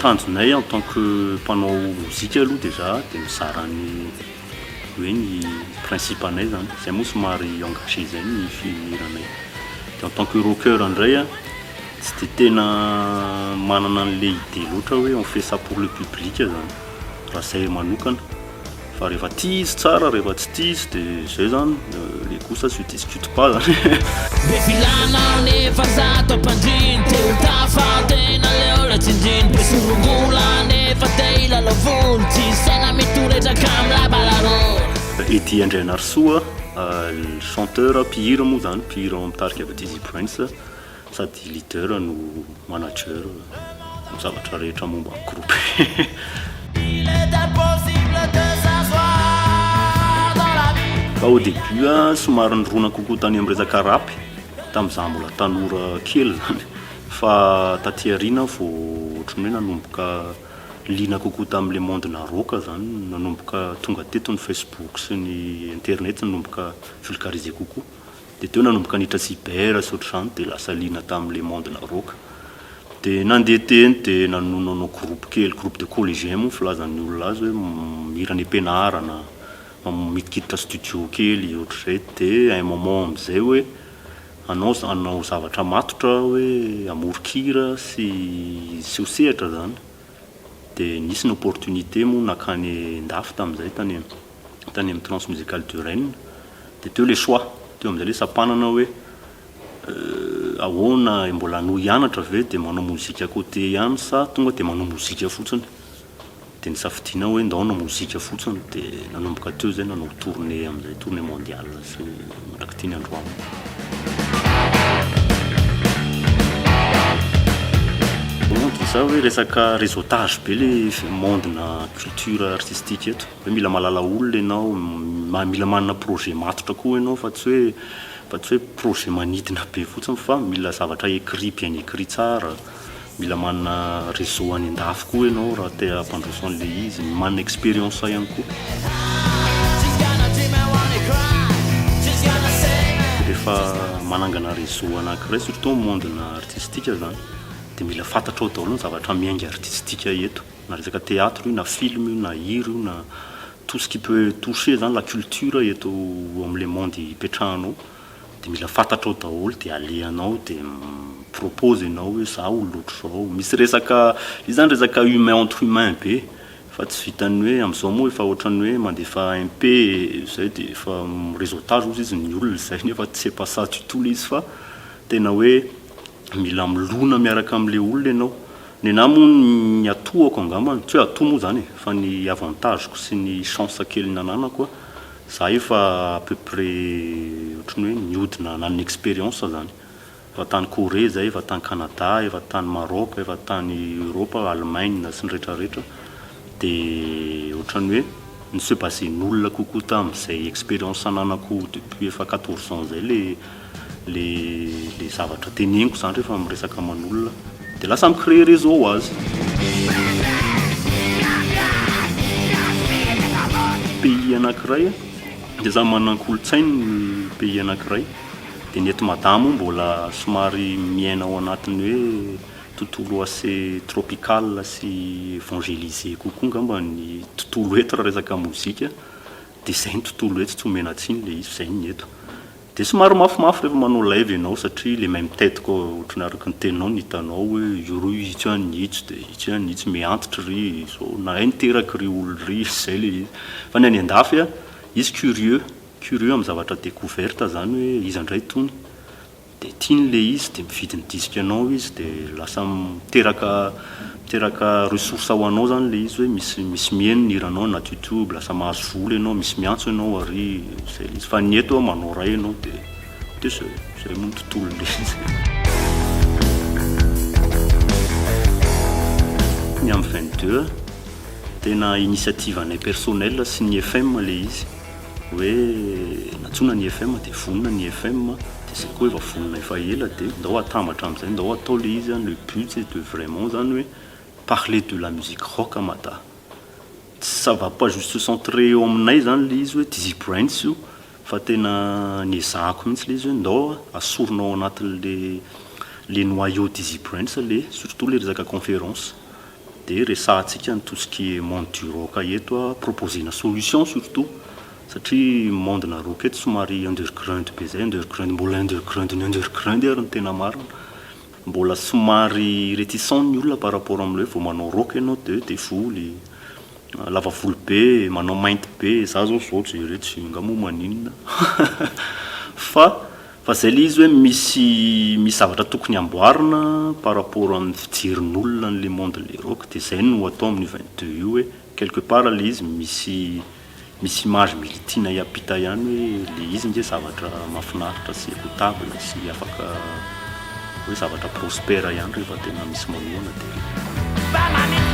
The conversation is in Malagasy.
Tanjonay en tant que mpanao mozika aloha déjà dia mizara ny hoe ny principe anay zany, zay moa somary engagé zay ny fihiranay. Dia en tant que rocker indray an, tsy dia tena manana an'ilay idée loatra hoe on fait ça pour le public zany raha zay manokana. Fa rehefa tia izy tsara, rehefa tsy tia izy dia zay zany, le goût ça se discute pas zany. Be filana aho nefa zato ampandriny Te ho tafa tena leo le tsindriny Be sorongola nefa te hilalao volo Tsisy saina mitoretraka am labalarolo Eddy Andrianarisoa, chanteur, mpihira moa zany, mpihira ao amin'ny tarika Dizzy Brains sady leader no manager. Ny zavatra rehetra momba ny groupe. Il est impossible de s'asseoir dans la vie. Fa au début aho somary nirona kokoa tany amin'ny resaka rap tamin'izaho mbola tanora kely zany fa taty aoriana vao ohatran'ny hoe nanomboka liana kokoa tamin'ilay monde-na rock zany, nanomboka tonga teto ny facebook sy ny internet nanomboka vulgariser kokoa. Dia teo nanomboka niditra cyber sy ohatr'izany dia lasa liana tamin'ilay monde-na rock. Dia nandeha teny dia nanononanao groupe kely, groupe de collégiens moa ny filazan'ny olona azy hoe mihira any am-pianarana, midikiditra studio kely ohatr'izay. Dia un moment amin'izay hoe hanao hanao zavatra matotra hoe hamoron-kira sy hiseho sehatra izany. Dia nisy ny opportunité moa nankany an-dafy tamin'izay tany tany amin'ny Transmusicales de Rennes, dia teo ilay choix, teo amin'izay ilay sampanana hoe ahoana, mbola hanohy hianatra ve dia manao mozika à côté ihany sa tonga dia manao mozika fotsiny, dia nisafidiana hoe ndao hanao mozika fotsiny dia nanomboka teo izay nanao tournée amin'izay, tournée mondiale sy mandrak'ity ny androany. Comment on dit ça hoe resaka réseautage be ilay monde-na culture artistique eto. Hoe mila mahalala olona ianao, mila manana projet matotra koa ianao fa tsy hoe fa tsy hoe projet manidina be fotsiny fa mila zavatra écrit bien écrit tsara, mila manana réseau any an-dafy koa ianao raha te hampandroso an'ilay izy, manana expérience ihany koa. Rehefa manangana réseau anankiray surtout amin'ny monde-na artistique zany dia mila fantatrao daholo ny zavatra miainga artistique eto. Na resaka théâtre io na film io na hira io na tout ce qui peut toucher zany la culture eto amle monde ipetrahanao de mila fantatrao daholo de alehanao de mi-propose enao hoe za olona ohatr'izao, misy resaka io zany resaka humain entre humain be fa tsy vitan'ny hoe am'zao moa efa ohatran'ny hoe mandefa MP zay de efa mi-réseautage ozy izy ny olona zay nefa c'est pas ça du tout le izy fa tena hoe Mila milona miaraka amin'ilay olona ianao. Nenaha moa ny atohako angambany, tsy hoe atoa moa izany e, fa ny avantage-ko sy ny chance kely nananako, za efa à peu près ohatran'ny hoe nihodina nanana expérience zany. Efa tany Corée zay, efa tany Canada, efa tany Maroc, efa tany Europe, Allemagne sy ny retraretra. Dia ohatran'ny hoe ni se baser-n'olona kokoa tamin'izay expérience ananako depuis efa 14 ans izay le le le zavatra teneniko zany rehefa miresaka aman'olona de lasa mi-créer réseau ho azy. Pays anankiray de samy manana ny kolontsainy ny pays anankiray de ny eto Mada moa mbola somary miaina ao anatin'ny hoe tontolo assez tropical sy évangélisé kokoa angamba ny tontolo eto raha resaka mozika de zay ny tontolo eto tsy omena tsiny le izy fa zay ny eto. Dia somary mafimafy rehefa manao live ianao satria le même tête koa ohatran'ny araka ny teninao no hitanao hoe io ry itsy any itsy dia itsy any itsy miha-antitra ry izao na hay niteraka ry olona ry izay le izy. Fa ny any an-dafy a, izy curieux, curieux amin'ny zavatra découverte zany hoe iza indray itony. Dia tiany le izy dia mividy ny disque anao izy dia lasa miteraka miteraka ressource ho anao zany le izy hoe misy misy miheno ny hiranao anaty youtube, lasa mahazo vola ianao, misy miantso ianao ary zay le izy fa ny eto manao ray ianao dia dia zay, zay moa ny tontolo le izy. Ny amin'ny 22 tena initiative anay personnel sy ny FM le izy. Hoe nantsoina ny IFM dia vonona ny IFM dia izay koa efa vonona efa ela dia ndao atambatra amin'izay ndao atao ilay izy an, le but c'est de vraiment zany hoe parler de la musique rock à Mada. Ça va pas juste se centrer eo aminay zany ilay izy hoe Dizzy Brains io fa tena niezahako mihitsy ilay izy hoe ndao asorina ao anatin'le le noyau Dizzy Brains le surtout le resaka conférence. De resahantsika ny tout ce qui est monde du rock eto a, proposer-na solution surtout, satria monde na rock eto somary underground be zay, underground, mbola underground ny underground ary ny tena marina. Mbola somary réticent ny olona par rapport am'le hoe vao manao rock ianao de devoly, lava volo be, manao mainty be. Za zao zao jere tsy nga moa maninona, fa zay le izy hoe misy zavatra tokony amboarina par rapport amin'ny fijerin'olona n'le monde le rock. De zay no atao amin'ny 22 io, hoe quelque part le izy misy image mila tiana hiampita ihany, hoe le izy nge zavatra mahafinaritra sy écoutable sy afaka hoe zavatra prospère ihany rehefa tena misy manohana de Mba.